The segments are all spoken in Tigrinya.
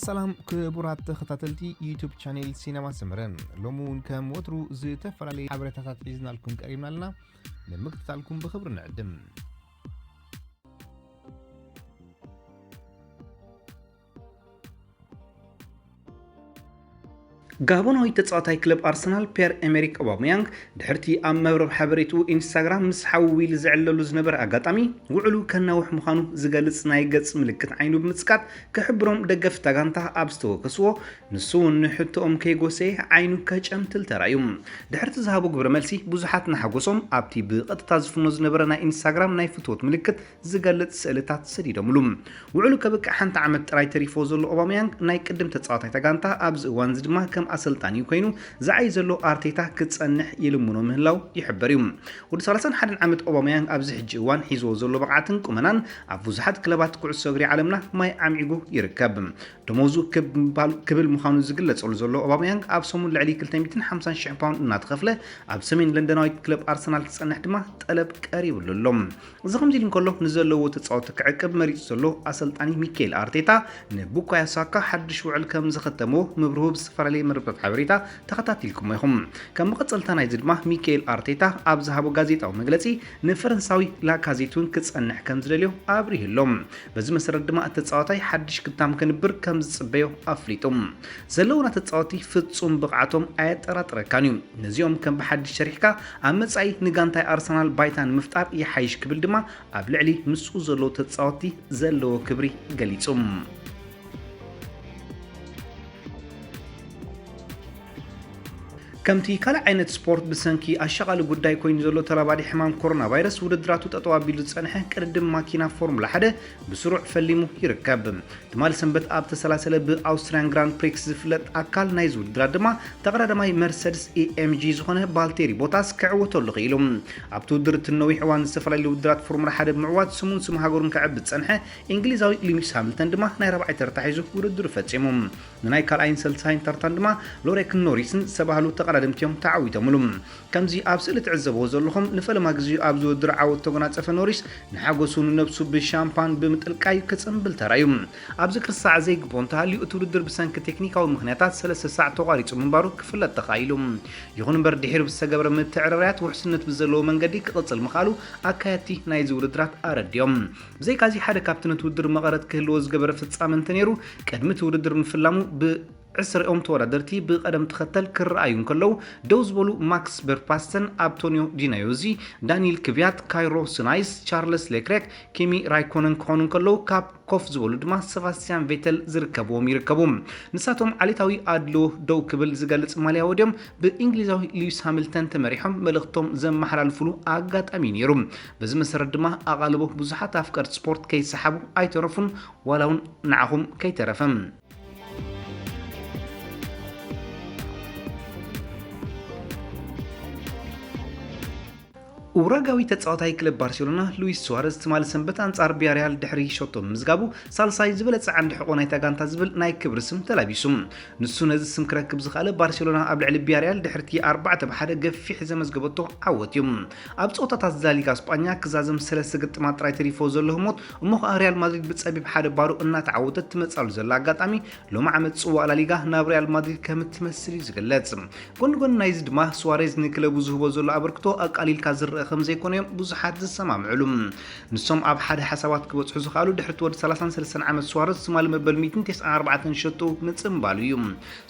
ሰላም ክቡራት ተኸታተልቲ ዩቱብ ቻኔል ሲነማ ሰመረ፣ ሎሚ እውን ከም ወትሩ ዝተፈላለዩ ሓበሬታታት ሒዝናልኩም ቀሪብና ኣለና። ንምክትታልኩም ብኽብሪ ንዕድም። ጋቦናዊ ተጻዋታይ ክለብ ኣርሰናል ፒየር ኤሜሪክ ኦባመያንግ ድሕርቲ ኣብ መርበብ ሓበሬትኡ ኢንስታግራም ምስ ሓዉ ዊል ዝዕለሉ ዝነበረ ኣጋጣሚ ውዕሉ ከናውሕ ምዃኑ ዝገልጽ ናይ ገጽ ምልክት ዓይኑ ብምጽቃጥ ክሕብሮም ደገፍቲ ጋንታ ኣብ ዝተወከስዎ፣ ንሱ እውን ንሕቶኦም ከይጎሰየ ዓይኑ ከጨምትል ተራእዩ። ድሕርቲ ዝሃቦ ግብረ መልሲ ብዙሓት ንሓጎሶም ኣብቲ ብቐጥታ ዝፍኖ ዝነበረ ናይ ኢንስታግራም ናይ ፍትወት ምልክት ዝገልጽ ስእልታት ሰዲዶምሉ። ውዕሉ ከብቅዕ ሓንቲ ዓመት ጥራይ ተሪፎ ዘሎ ኦባመያንግ ናይ ቅድም ተጻዋታይ ጋንታ ኣብዚ እዋን እዚ ድማ ከም ኣሰልጣኒ ኮይኑ ዝዓይ ዘሎ ኣርቴታ ክጸንሕ ይልምኖ ምህላው ይሕበር እዩ። ወዲ ሰላሳን ሓደን ዓመት ኦባመያንግ ኣብዚ ሕጂ እዋን ሒዝዎ ዘሎ ብቕዓትን ቁመናን ኣብ ብዙሓት ክለባት ኩዕሶ እግሪ ዓለምና ማይ ዓምዒጉ ይርከብ። ደሞዙ ክብ ምባል-፣ ክብል ምዃኑ ዝግለጸሉ ዘሎ ኦባመያንግ ኣብ ሰሙን ልዕሊ ክልተ ሚእትን ሓምሳን ሽሕ ፓውንድ እናተኸፍለ ኣብ ሰሜን ለንደናዊት ክለብ ኣርሰናል ክጸንሕ ድማ ጠለብ ቀሪብሉ ኣሎ። እዚ ከምዚ ኢሉ እንከሎ ንዘለዎ ተጻወቲ ክዕቅብ መሪጹ ዘሎ ኣሰልጣኒ ሚካኤል ኣርቴታ ንቡካዮ ሳካ ሓድሽ ውዕል ከም ዘኸተምዎ ምብርሁ ብዝተፈላለየ መርበብ ሓበሬታ ተኸታቲልኩሞ ኢኹም። ከም መቐጸልታ ናይዚ ድማ ሚካኤል ኣርቴታ ኣብ ዝሃቦ ጋዜጣዊ መግለጺ ንፈረንሳዊ ላካዜት እውን ክጸንሕ ከም ዝደልዮ ኣብሪሁ ኣሎ። በዚ መሰረት ድማ እቲ ተጻዋታይ ሓድሽ ክታም ክንብር ከም ዝጽበዮ ኣፍሊጡ። ዘለውና ተጻወቲ ፍጹም ብቕዓቶም ኣየጠራጥረካን እዩ። ነዚኦም ከም ብሓድሽ ሰሪሕካ ኣብ መጻኢ ንጋንታይ ኣርሰናል ባይታ ንምፍጣር ይሓይሽ ክብል ድማ ኣብ ልዕሊ ምስኡ ዘለዉ ተጻወቲ ዘለዎ ክብሪ ገሊጹ። ከምቲ ካልእ ዓይነት ስፖርት ብሰንኪ ኣሻቓሊ ጉዳይ ኮይኑ ዘሎ ተላባዲ ሕማም ኮሮና ቫይረስ ውድድራቱ ጠጠው ኣቢሉ ዝጸንሐ ቅድድም ማኪና ፎርሙላ ሓደ ብስሩዕ ፈሊሙ ይርከብ። ትማሊ ሰንበት ኣብ ተሰላሰለ ብኣውስትሪያን ግራንድ ፕሪክስ ዝፍለጥ ኣካል ናይዚ ውድድራት ድማ ተቐዳዳማይ መርሰድስ ኤ ኤም ጂ ዝኾነ ቫልቴሪ ቦታስ ክዕወተሉ ክኢሉ። ኣብቲ ውድድር እቲ ነዊሕ እዋን ዝተፈላለዩ ውድድራት ፎርሙላ ሓደ ብምዕዋት ስሙን ስም ሃገሩን ከዕቢ ዝጸንሐ እንግሊዛዊ ሉዊስ ሃምልተን ድማ ናይ ራብዓይ ተርታ ሒዙ ውድድሩ ፈጺሙ። ንናይ ካልኣይን ሰልሳይን ተርታን ድማ ሎሬክን ኖሪስን ዝተባህሉ ተቐዳደምቲ እዮም ተዓዊቶምሉ። ከምዚ ኣብ ስእሊ ትዕዘብዎ ዘለኹም ንፈለማ ግዜ ኣብዚ ውድድር ዓወት ተጎናጸፈ ኖሪስ ንሓጎሱ ንነብሱ ብሻምፓን ብምጥልቃይ ክጽንብል ተራእዩ። ኣብዚ ክርሳዕ ዘይግብኦ እንተሃልዩ እቲ ውድድር ብሰንኪ ቴክኒካዊ ምኽንያታት ሰለስተ ሳዕ ተቋሪጹ ምንባሩ ክፍለጥ ተኻኢሉ። ይኹን እምበር ድሒሩ ብዝተገበረ ምትዕርራያት ውሕስነት ብዘለዎ መንገዲ ክቕጽል ምኽኣሉ ኣካየድቲ ናይዚ ውድድራት ኣረድዮም። ብዘይካዚ ሓደ ካብቲ ነቲ ውድድር መቐረት ክህልዎ ዝገበረ ፍጻመ እንተነይሩ ቅድሚ እቲ ውድድር ምፍላሙ ብ ዕስረኦም ተወዳደርቲ ብቐደም ተኸተል ክረኣዩ እንከለዉ፣ ደው ዝበሉ ማክስ ቨርፓስተን፣ ኣንቶኒዮ ጂናዮዚ፣ ዳኒል ክቪያት፣ ካይሮ ስናይስ፣ ቻርለስ ሌክሬክ፣ ኪሚ ራይኮነን ክኾኑ እንከለዉ፣ ካብ ኮፍ ዝበሉ ድማ ሰባስቲያን ቬተል ዝርከብዎም ይርከቡ። ንሳቶም ዓሌታዊ ኣድልዎ ደው ክብል ዝገልጽ ማልያ ወድዮም ብእንግሊዛዊ ሉዊስ ሃሚልተን ተመሪሖም መልእኽቶም ዘመሓላልፉሉ ኣጋጣሚ እዩ ነይሩ። በዚ መሰረት ድማ ኣቓልቦ ብዙሓት ኣፍቀርቲ ስፖርት ከይሰሓቡ ኣይተረፉን፣ ዋላ እውን ንዓኹም ከይተረፈ። ኡራጋዊ ተጻዋታይ ክለብ ባርሴሎና ሉዊስ ሱዋረዝ ትማሊ ሰንበት ኣንጻር ቪያሪያል ድሕሪ ሸቶ ምምዝጋቡ ሳልሳይ ዝበለጸ ዓንዲ ሕቖ ናይታ ጋንታ ዝብል ናይ ክብሪ ስም ተላቢሱ። ንሱ ነዚ ስም ክረክብ ዝኸኣለ ባርሴሎና ኣብ ልዕሊ ቪያሪያል ድሕርቲ ኣርባዕተ ብ ሓደ ገፊሕ ዘመዝገበቶ ዓወት እዩ። ኣብ ጸወታታት ላሊጋ ስጳኛ ክዛዘም ሰለስተ ግጥማት ጥራይ ተሪፎ ዘሎ ህሞት እሞ ኸኣ ሪያል ማድሪድ ብጸቢብ ሓደ ባዶ እናተዓወተት ትመጻሉ ዘላ ኣጋጣሚ ሎሚ ዓመት ጽዋእ ላሊጋ ናብ ሪያል ማድሪድ ከም እትመስል እዩ ዝግለጽ። ጎኒ ጎኒ ናይዚ ድማ ሱዋሬዝ ንክለቡ ዝህቦ ዘሎ ኣበርክቶ ኣቃሊልካ ዝረኣ ከም ዘይኮነ እዮም ብዙሓት ዝሰማምዕሉ። ንሶም ኣብ ሓደ ሓሳባት ክበጽሑ ዝኸኣሉ ድሕሪ እቲ ወዲ ሰላሳን ሰለስተን ዓመት ሱዋሬዝ ትማሊ መበል ሚእትን ተስዓን ኣርባዕተን ሸቶ ምጽንባሉ እዩ።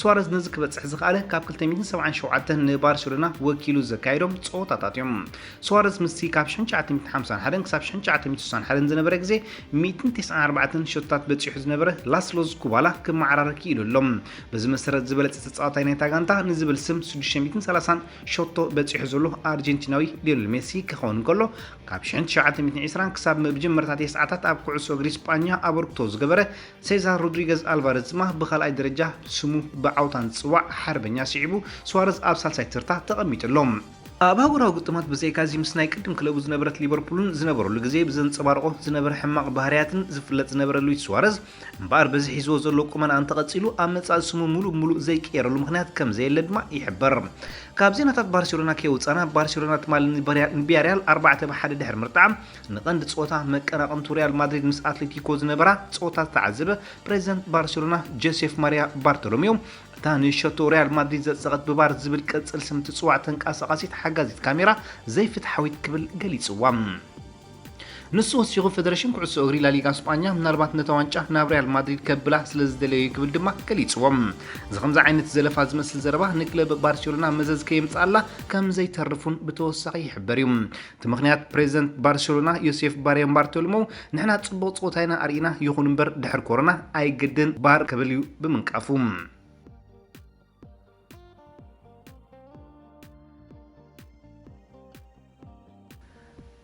ሱዋሬዝ ነዚ ክበጽሕ ዝኸኣለ ካብ ክልተ ሚእትን ሰብዓን ሸውዓተን ንባርሴሎና ወኪሉ ዘካየዶም ጸወታታት እዮም። ሱዋሬዝ ምስቲ ካብ ሽሕን ትሽዓተ ሚእትን ሓምሳን ሓደን ክሳብ ሽሕን ትሽዓተ ሚእትን ስሳን ሓደን ዝነበረ ግዜ ሚእትን ተስዓን ኣርባዕተን ሸቶታት በጺሑ ዝነበረ ላስሎዝ ኩባላ ክመዓራረ ክኢሉ ኣሎ። በዚ መሰረት ዝበለጸ ተጻዋታይ ናይታ ጋንታ ንዝብል ስም ሽዱሽተ ሚእትን ሰላሳን ሸቶ በጺሑ ዘሎ ኣርጀንቲናዊ ሊዮኔል ሜሲ ክኸውን እንከሎ፣ ካብ ሽሕን ትሽዓተ ሚእትን ዕስራን ክሳብ መጀመርታ ተስዓታት ኣብ ኩዕሶ እግሪ ስጳኛ ኣበርክቶ ዝገበረ ሴዛር ሮድሪገዝ ኣልቫረዝ ድማ ብኻልኣይ ደረጃ ስሙ ብዓውታ ዝጽዋዕ ሓርበኛ ስዒቡ፣ ሱዋረዝ ኣብ ሳልሳይ ተርታ ተቐሚጡ ኣሎ። ኣብ ኣህጉራዊ ግጥማት ብዘይካዚ ምስ ናይ ቅድም ክለቡ ዝነበረት ሊቨርፑልን ዝነበረሉ ግዜ ብዘንጸባርቖ ዝነበረ ሕማቕ ባህርያትን ዝፍለጥ ዝነበረ ሉዊስ ሱዋረዝ እምበኣር በዚ ሒዝዎ ዘሎ ቁመና እንተቐጺሉ ኣብ መጻኢ ስሙ ሙሉእ ብሙሉእ ዘይቅየረሉ ምኽንያት ከም ዘየለ ድማ ይሕበር። ካብ ዜናታት ባርሴሎና ከይወጻና ባርሴሎና ትማሊ ንበርያ- ንቢያርያል ኣርባዕተ ብ ሓደ ድሕሪ ምርታዓ ንቐንዲ ጸወታ መቀናቕንቱ ሪያል ማድሪድ ምስ ኣትሌቲኮ ዝነበራ ጸወታ ዝተዓዘበ ፕሬዚደንት ባርሴሎና ጆሴፍ ማሪያ ባርቶሎሜው እታ ንሸቶ ሪያል ማድሪድ ዘጸቐት ብባር ዝብል ቅጽል ስም ትጽዋዕ ተንቀሳቓሲት ሓጋዚት ካሜራ ዘይፍትሓዊት ክብል ገሊጽዋ። ንሱ ወሲኹ ፈደረሽን ኩዕሶ እግሪ ላሊጋ ስጳኛ ምናልባት ነታ ዋንጫ ናብ ሪያል ማድሪድ ከብላ ስለ ዝደለዩ ክብል ድማ ገሊጽዎም። እዚ ከምዚ ዓይነት ዘለፋ ዝመስል ዘረባ ንክለብ ባርሴሎና መዘዝ ከየምጽኣላ ከም ዘይተርፉን ብተወሳኺ ይሕበር እዩ። እቲ ምኽንያት ፕሬዚደንት ባርሴሎና ዮሴፍ ባርየን ባርቶልሞ ንሕና ጽቡቕ ጸወታ ኢና ኣርኢና ይኹን እምበር ድሕር ኮሮና ኣይግድን ባር ክብል እዩ ብምንቃፉ።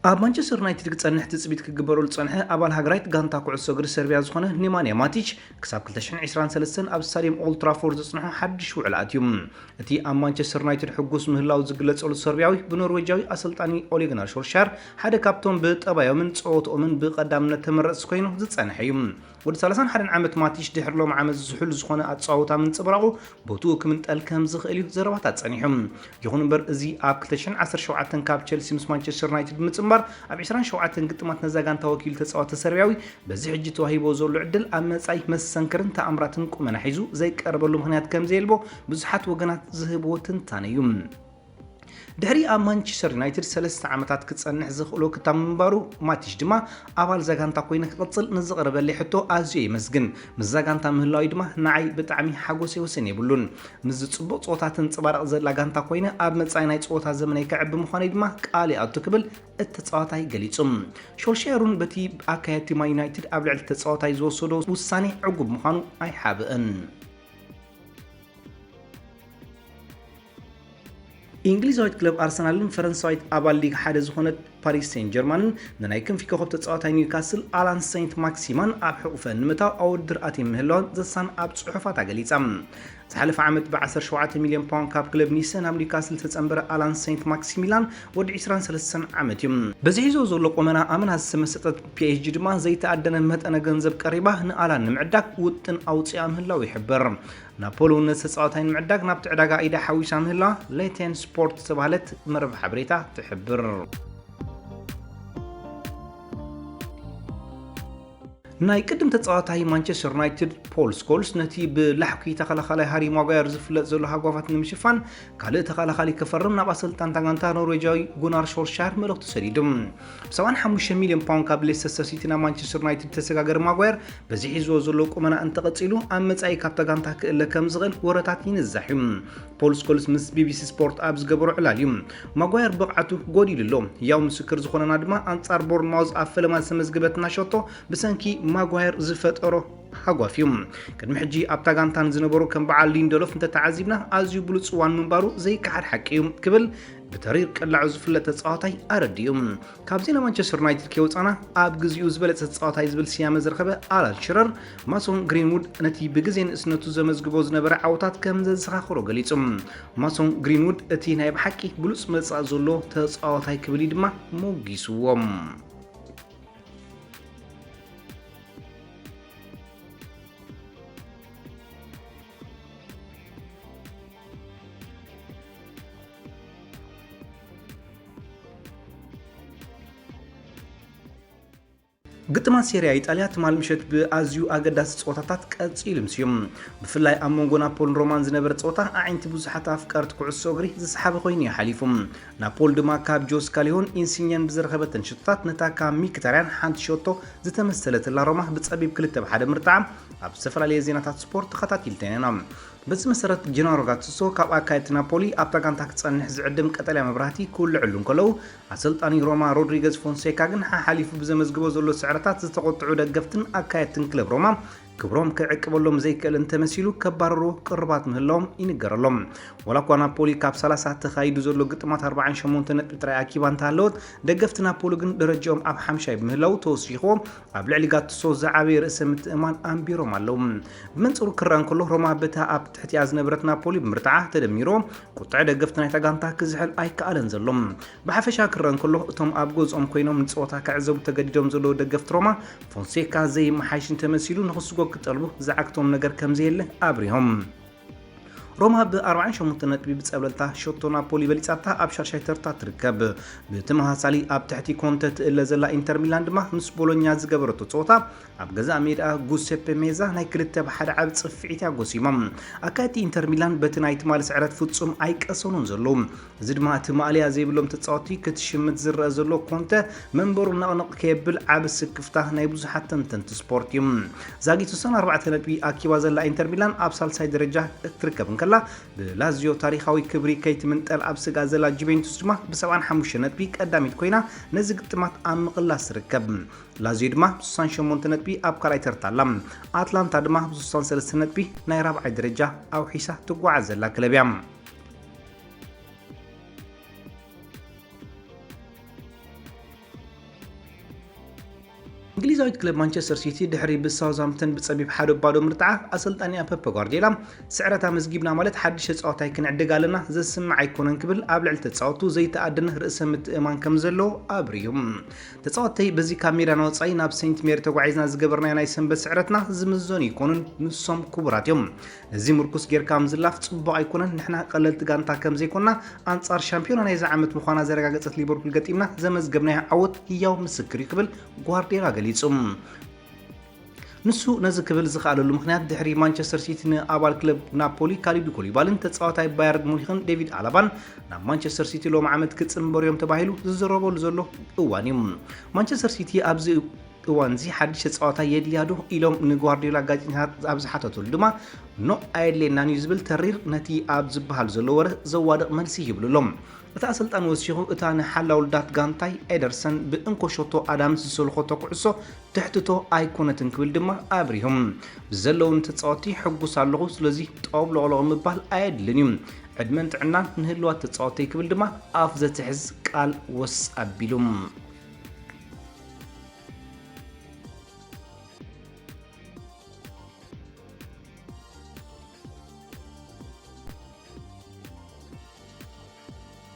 ኣብ ማንቸስተር ዩናይትድ ክጸንሕ ትጽቢት ክግበረሉ ዝጸንሐ ኣባል ሃገራዊት ጋንታ ኩዕሶ እግሪ ሰርቢያ ዝኾነ ኒማንያ ማቲች ክሳብ ክልተ ሽሕን ዕስራን ሰለስተን ኣብ ስታድየም ኦልድ ትራፎርድ ዘጽንሖ ሓድሽ ውዕል ኣትዩ። እቲ ኣብ ማንቸስተር ዩናይትድ ሕጉስ ምህላው ዝግለጸሉ ሰርቢያዊ ብኖርዌጃዊ ኣሰልጣኒ ኦሌ ጉናር ሾልሻር ሓደ ካብቶም ብጠባዮምን ጸወትኦምን ብቐዳምነት ተመረጽቲ ኮይኑ ዝጸንሐ እዩ። ወዲ ሰላሳን ሓደን ዓመት ማቲሽ ድሕሪ ሎም ዓመት ዝሑል ዝኾነ ኣጸዋውታ ምንጽብራቑ ቦትኡ ክምንጠል ከም ዝኽእል እዩ ዘረባታት ጸኒሑ። ይኹን እምበር እዚ ኣብ ክልተ ሽሕን ዓሰርተ ሸውዓተን ካብ ቸልሲ ምስ ማንቸስተር ዩናይትድ ብምጽንባር ኣብ ዕስራን ሸውዓተን ግጥማት ነዛ ጋንታ ወኪሉ ተጻወተ ሰርቢያዊ በዚ ሕጂ ተዋሂቦ ዘሎ ዕድል ኣብ መጻኢ መሰንክርን ተኣምራትን ቁመና ሒዙ ዘይቀርበሉ ምኽንያት ከም ዘየልቦ ብዙሓት ወገናት ዝህብዎ ትንታነ እዩ። ድሕሪ ኣብ ማንቸስተር ዩናይትድ ሰለስተ ዓመታት ክጸንሕ ዘኽእሎ ክታም ምንባሩ ማቲሽ ድማ ኣባል ዛጋንታ ኮይነ ክቕጽል ንዝቐረበለይ ሕቶ ኣዝዮ የመስግን። ምስ ዛጋንታ ምህላዊ ድማ ንዓይ ብጣዕሚ ሓጎሰይ ወሰን የብሉን። ምስዚ ጽቡቕ ጸወታ ተንጸባርቕ ዘላ ጋንታ ኮይነ ኣብ መጻኢ ናይ ጸወታ ዘመነይ ከዕቢ ምዃነይ ድማ ቃል ይኣቱ ክብል እቲ ተጻዋታይ ገሊጹ። ሾልሻየር እውን በቲ ኣካየድቲ ማን ዩናይትድ ኣብ ልዕሊ ተጻዋታይ ዝወሰዶ ውሳኔ ዕጉብ ምዃኑ ኣይሓብእን። እንግሊዛዊት ክለብ ኣርሰናልን ፈረንሳዊት ኣባል ሊግ ሓደ ዝኾነት ፓሪስ ሴን ጀርማንን ንናይ ክንፊ ኮኸብ ተጻዋታይ ኒውካስል ኣላን ሴንት ማክሲማን ኣብ ሕቑፈን ንምእታው ኣብ ውድድር ኣትየን ምህላወን ዘሳን ኣብ ጽሑፋታ ገሊጻ። ዝሓለፈ ዓመት ብ ዓሰርተ ሸውዓተ ሚልዮን ፓውንድ ካብ ክለብ ኒሰ ናብ ኒውካስል ዝተጸንበረ ኣላን ሴንት ማክሲሚላን ወዲ ዕስራን ሰለስተን ዓመት እዩ። በዚ ሒዞ ዘሎ ቁመና ኣመና ዝተመሰጠት ፒ ኤስ ጂ ድማ ዘይተኣደነ መጠነ ገንዘብ ቀሪባ ንኣላን ንምዕዳግ ውጥን ኣውጺኣ ምህላው ይሕበር። ናፖሊ እውን ነቲ ተጻዋታይ ንምዕዳግ ናብቲ ዕዳጋ ኢዳ ሓዊሳ ምህላዋ ሌቴን ስፖርት ዝተባህለት መርበብ ሓበሬታ ትሕብር። ናይ ቅድም ተጻዋታይ ማንቸስተር ዩናይትድ ፖል ስኮልስ ነቲ ብላሕኩ ተኸላኻላይ ሃሪ ማጓየር ዝፍለጥ ዘሎ ሃጓፋት ንምሽፋን ካልእ ተኸላኻሊ ክፈርም ናብ ኣሰልጣንታ ጋንታ ኖርዌጃዊ ጉናር ሾልሻር መልእኽቲ ሰዲዱ። ብ ሰብዓን ሓሙሽተ ሚልዮን ፓውንድ ካብ ሌስተስተር ሲቲ ናብ ማንቸስተር ዩናይትድ ተሰጋገረ ማጓየር በዚ ሒዝዎ ዘሎ ቁመና እንተቐጺሉ ኣብ መጻኢ ካብታ ጋንታ ክእለ ከም ዝኽእል ወረታት ይንዛሕ እዩ። ፖል ስኮልስ ምስ ቢ ቢ ሲ ስፖርት ኣብ ዝገበሮ ዕላል እዩ። ማጓየር ብቕዓቱ ጎዲሉ ኣሎ። ህያው ምስክር ዝኾነና ድማ ኣንጻር ቦርንማውዝ ኣብ ፈለማ ዝተመዝገበትና ሸቶ ብሰንኪ ማጓየር ዝፈጠሮ ሃጓፍ እዩ። ቅድሚ ሕጂ ኣብታ ጋንታ ንዝነበሩ ከም በዓል ሊንደሎፍ እንተተዓዚብና ኣዝዩ ብሉጽ እዋን ምንባሩ ዘይከሓድ ሓቂ እዩ ክብል ብተሪር ቅላዑ ዝፍለጥ ተጻዋታይ ኣረዲኡ። ካብ ዜና ማንቸስተር ዩናይትድ ከይወጻና ኣብ ግዚኡ ዝበለጸ ተጻዋታይ ዝብል ስያመ ዝረኸበ ኣላን ሽረር ማሶን ግሪንውድ ነቲ ብግዜ ንእስነቱ ዘመዝግቦ ዝነበረ ዓወታት ከም ዘዘኻኽሮ ገሊጹ። ማሶን ግሪንውድ እቲ ናይ ብሓቂ ብሉጽ መጻኢ ዘሎ ተጻዋታይ ክብል እዩ ድማ ሞጊስዎ። ግጥማት ሴሪያ ኢጣልያ ትማል ምሸት ብኣዝዩ ኣገዳሲ ጸወታታት ቀጺሉ ምስዩ። ብፍላይ ኣብ መንጎ ናፖልን ሮማን ዝነበረ ጸወታ ኣዒንቲ ብዙሓት ኣፍቀርቲ ኩዕሶ እግሪ ዝሰሓበ ኮይኑ እዩ ሓሊፉ። ናፖል ድማ ካብ ጆስ ካሊሆን ኢንሲኛን ብዝረኸበተን ሸቶታት ነታ ካብ ሚክታርያን ሓንቲ ሸቶ ዝተመሰለትላ ሮማ ብጸቢብ ክልተ ብ ሓደ ምርታዓ ኣብ ዝተፈላለየ ዜናታት ስፖርት ተኸታቲልተን ኢና። በዚ መሰረት ጀናሮ ጋትሶ ካብ ኣካየድቲ ናፖሊ ኣብታ ጋንታ ክጸንሕ ዝዕድም ቀጠልያ መብራህቲ ክውልዕሉ እንከለዉ ኣሰልጣኒ ሮማ ሮድሪገዝ ፎንሴካ ግን ሓሓሊፉ ብዘመዝግቦ ዘሎ ስዕረታት ዝተቖጥዑ ደገፍትን ኣካየድትን ክለብ ሮማ ክብሮም ክዕቅበሎም ዘይክእል እንተመሲሉ ከባረርዎ ቅርባት ምህላዎም ይንገረሎም። ዋላ እኳ ናፖሊ ካብ ሰላሳ ተኻይዱ ዘሎ ግጥማት ኣርባዓን ሸሞንተ ነጥቢ ጥራይ ኣኪባ እንተሃለወት፣ ደገፍቲ ናፖሊ ግን ደረጃኦም ኣብ ሓምሻይ ብምህላው ተወሲኽዎ ኣብ ልዕሊ ጋቱሶ ዝዓበየ ርእሰ ምትእማን ኣንቢሮም ኣለዉ። ብመንጽሩ ክረአ እንከሎ፣ ሮማ በታ ኣብ ትሕቲኣ ዝነበረት ናፖሊ ብምርታዓ ተደሚርዎ፣ ቁጥዐ ደገፍቲ ናይታ ጋንታ ክዝሕል ኣይከኣለን ዘሎ። ብሓፈሻ ክረአ እንከሎ፣ እቶም ኣብ ገዝኦም ኮይኖም ንጸወታ ክዕዘቡ ተገዲዶም ዘለዉ ደገፍቲ ሮማ፣ ፎንሴካ ዘይመሓይሽ እንተመሲሉ ንኽስጎ ክጠልቡ ዝዓግቶም ነገር ከም ዘየለ ኣብሪሆም። ሮማ ብ ኣርባዓን ሸሞንተ ነጥቢ ብጸብለልታ ሸቶ ናፖሊ በሊጻታ ኣብ ሻድሻይ ተርታ ትርከብ። ብተመሳሳሊ ኣብ ትሕቲ ኮንተ ትእለ ዘላ ኢንተር ሚላን ድማ ምስ ቦሎኛ ዝገበረቶ ጸወታ ኣብ ገዛእ ሜዳ ጉሴፔ ሜዛ ናይ ክልተ ብ ሓደ ዓቢ ጽፍዒት እያ ጎሲሞም። ኣካየድቲ ኢንተር ሚላን በቲ ናይ ትማሊ ስዕረት ፍጹም ኣይቀሰኑን ዘለዉ። እዚ ድማ እቲ ማእለያ ዘይብሎም ተጻወትቲ ክትሽምት ዝረአ ዘሎ ኮንተ መንበሩ ነቕነቕ ከየብል ዓቢ ስክፍታ ናይ ብዙሓት ተንተንቲ ስፖርት እዩ። ዛጊት ስሳን ኣርባዕተ ነጥቢ ኣኪባ ዘላ ኢንተር ሚላን ኣብ ሳልሳይ ደረጃ እትርከብ እንከላ፣ ብላዚዮ ታሪኻዊ ክብሪ ከይትምንጠል ኣብ ስጋ ዘላ ጁቬንቱስ ድማ ብ ሰብዓን ሓሙሽተ ነጥቢ ቀዳሚት ኮይና ነዚ ግጥማት ኣብ ምቕላስ ትርከብ። ላዚዮ ድማ ብ ስሳን ሸሞንተ ነጥቢ ኣብ ካልኣይ ተርታ ኣላ። ኣትላንታ ድማ ብ ስሳን ሰለስተ ነጥቢ ናይ ራብዓይ ደረጃ ኣውሒሳ ትጓዓዝ ዘላ ክለብ እያ። እንግሊዛዊት ክለብ ማንቸስተር ሲቲ ድሕሪ ብሳውዝሃምፕተን ብጸቢብ ሓደ ባዶ ምርታዓ፣ ኣሰልጣኒኣ ፐፐ ጓርዲዮላ፣ ስዕረት ኣመዝጊብና ማለት ሓድሽ ተጻዋታይ ክንዕድግ ኣለና፣ ዘስምዕ ኣይኮነን ክብል ኣብ ልዕሊ ተጻወቱ ዘይተኣደነ ርእሰ ምትእማን ከም ዘለዎ ኣብርዩ። ተጻወተይ በዚ ካብ ሜዳና ወጻኢ ናብ ሴንት ሜሪ ተጓዒዝና ዝገበርናዮ ናይ ሰንበት ስዕረትና ዝምዘኑ ኣይኮኑን፣ ንሶም ክቡራት እዮም። ነዚ ምርኩስ ጌርካ ምዝላፍ ጽቡቕ ኣይኮነን፣ ንሕና ቀለልቲ ጋንታ ከም ዘይኮና ኣንጻር ሻምፒዮና ናይዚ ዓመት ምዃና ዘረጋገጸት ሊቨርፑል ገጢምና ዘመዝገብናዮ ዓወት ህያው ምስክር እዩ ክብል ጓርዲዮላ ገሊጹ። ንሱ ነዚ ክብል ዝኸኣለሉ ምኽንያት ድሕሪ ማንቸስተር ሲቲ ንኣባል ክለብ ናፖሊ ካሊዱ ኮሊባልን ተጻዋታይ ባየርን ሙኒኽን ዴቪድ ኣላባን ናብ ማንቸስተር ሲቲ ሎም ዓመት ክጽንበሩ እዮም ተባሂሉ ዝዝረበሉ ዘሎ እዋን እዩ። ማንቸስተር ሲቲ ኣብዚ እዋን እዚ ሓድሽ ተጻዋታይ የድልያ ዶ ኢሎም ንጓርዲዮላ ጋዜጠኛታት ኣብ ዝሓተቱሉ ድማ ኖ ኣየድልየናን እዩ ዝብል ተሪር ነቲ ኣብ ዝበሃል ዘሎ ወረ ዘዋድቕ መልሲ ይብሉ ኣለዉ። እቲ ኣሰልጣኒ ወሲኹ እታ ንሓላው ልዳት ጋንታይ ኤደርሰን ብእንኮ ሸቶ ኣዳምስ ዝሰልኾቶ ኩዕሶ ትሕትቶ ኣይኮነትን ክብል ድማ ኣብሪሁ። ብዘለውን ተጻወቲ ሕጉስ ኣለኹ፣ ስለዚ ጦብሎቕሎቕ ምባል ኣየድልን እዩ። ዕድመን ጥዕናን ንህልዋት ተጻወተይ ክብል ድማ ኣፍ ዘትሕዝ ቃል ወስ ኣቢሉ።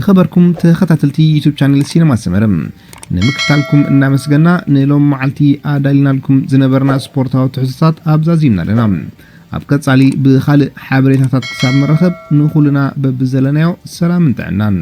ዝኸበርኩም ተኸታተልቲ ዩቱብ ቻነል ሲነማ ሰመረ፣ ንምክትታልኩም እናመስገና፣ ንሎም መዓልቲ ኣዳሊናልኩም ዝነበርና ስፖርታዊ ትሕዝቶታት ኣብዛዚምና ኣለና። ኣብ ቀጻሊ ብኻልእ ሓበሬታታት ክሳብ ንራኸብ፣ ንኹልና በብዘለናዮ ሰላምን ጥዕናን።